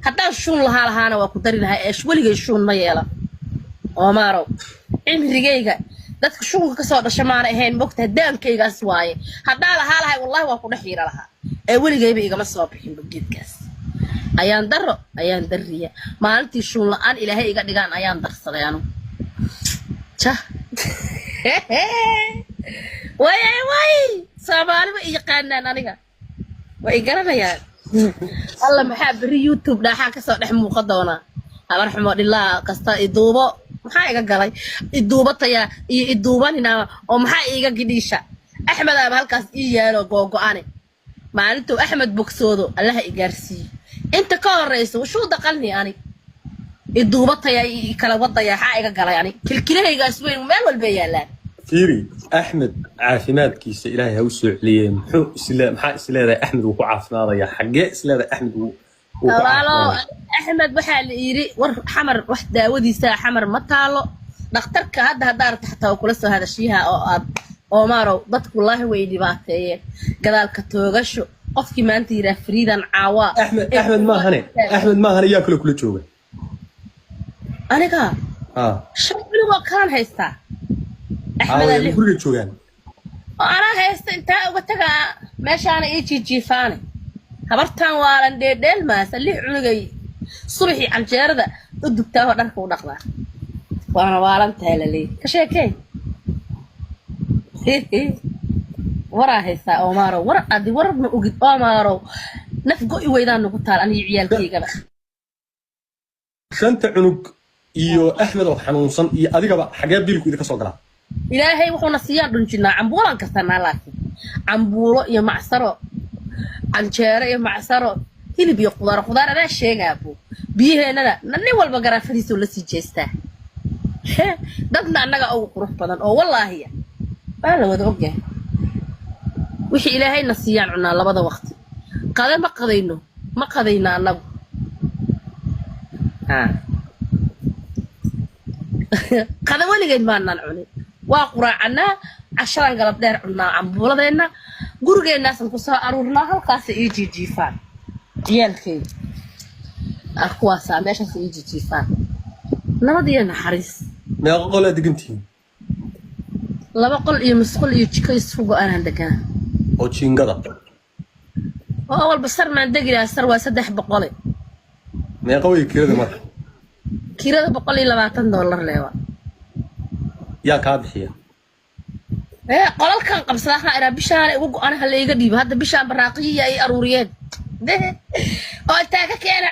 Haddaan shuun lahaa lahaana waa ku dari lahaa ee weligay shuun ma yeela. Oomarow, cimrigayga dadka shuunka kasoo dhasha maana ahayn, mogtahay? Daankaygaas waaye. Haddaan lahaa lahay, wallahi waa ku dhex yiira lahaa ee weligayba igama soo bixinba geedkaas. Ayaan daro, ayaan dariya. Maalintii shuun la-aan Ilaahay iga dhigaan ayaan darsaday anugu. Jah, way way, Soomaali ma i yaqaanaan, aniga way i garanayaan. Alla, maxaa berri YouTube dhaaxaa kasoo dhex muuqa doonaa? Habar xumo dhilaa kasta iduubo, maxaa iga galay? Iduubataya iyo iduubanina oo maxaa iiga gidhiisha? Axmed aaba halkaas ii yaalo googo-ane. Maalintuu Axmed bogsoodo Allaha i gaarsiiyo. Inta ka horeysa wuxuu daqalni ani iduubataya i kala wadaya. Maxaa iga galay ani? Kilkilahaygaas weyn meel walba yaalaan. Fiiri, Axmed caafimaadkiisa Ilaahay ha u soo celiyey. Muxuu isle, maxaa isleedahay Axmed wuu ku caafimaadaya? Xaggee isleedahay Axmed wuu ku Walaalo. caafimaadaya? Axmed waxaa la yidhi war Xamar wax daawadiisa Xamar ma taalo. Dhakhtarka hadda haddaa rabta xataa oo kula soo hadashiyaha oo aad. Oomarow, dadku wallaahi way dhibaateeyeen. Gadaalka toogasho qofkii maanta yidhaah Fariidan caawaa. Axmed, Axmed maahane, Axmed maahane, yaa kale kula jooga? Aniga? Ah. Shan cunug oo kalan haystaa. Axmedaa Aaway? lix. Guriga joogaan? Oo anaa haysta, intaa uga tagaa meeshaana ii jiijiifaane. Habartan waalan dheedheel maasa lix cunugay subaxii canjeerada u dubtaa oo dharka u dhaqdaa, waana waalantahay laleeyahy. Ka sheekey, waraa haystaa Oomarow, war adi war ma ogid Oomarow. Naf go'i weydaan nagu taal aniga ciyaalkaygaba. Shanta cunug iyo Axmed oo xanuunsan iyo adigaba, xagee biilku idinka soo galaa? Ilaahay wuxuuna siiyaan dhunjinaa, cambuulaan karsanaa, laakiin cambuulo iyo macsaro, canjeero iyo macsaro, hilib iyo qudaar. Qudaar adaa sheegaabo. Biyaheennana nin walba garaafadiisuu la sii jeestaa. Dadna annaga ugu qurux badan oo wallaahiya waa la wada ogyahay. Wixii Ilaahayna siiyaan cunaa labada waqti. Qade ma qadayno, ma qadayno annagu. Ha. Qada weligeed maanaan cunin, waa quraacanaa, cashadan galab dheer cunnaa. Cambuuladeenna gurigeennaasan kusoo aruurnaa, halkaasa ii jiijiifaan ciyaalkeyga. Ah, kuwaasaa meeshaas ii jiijiifaan, nabad iyo naxariis. Meeqa qol aad degantihiin? Laba qol iyo musqul iyo jiko isku go-aanaan deganaa. Oo jiingada? Oo awalba sar maan degi lahaa? Sar waa 300. Meeqa way kirada marka? Kirada $120 leewa. Yaa kaa bixiya? Ee qolalkan qabsadaa waxaan idhaa bishaana igu go-an ha layga dhiibo. Hadda bishaan baraaqiyiya ay aruuriyeen oo intaa ka keena.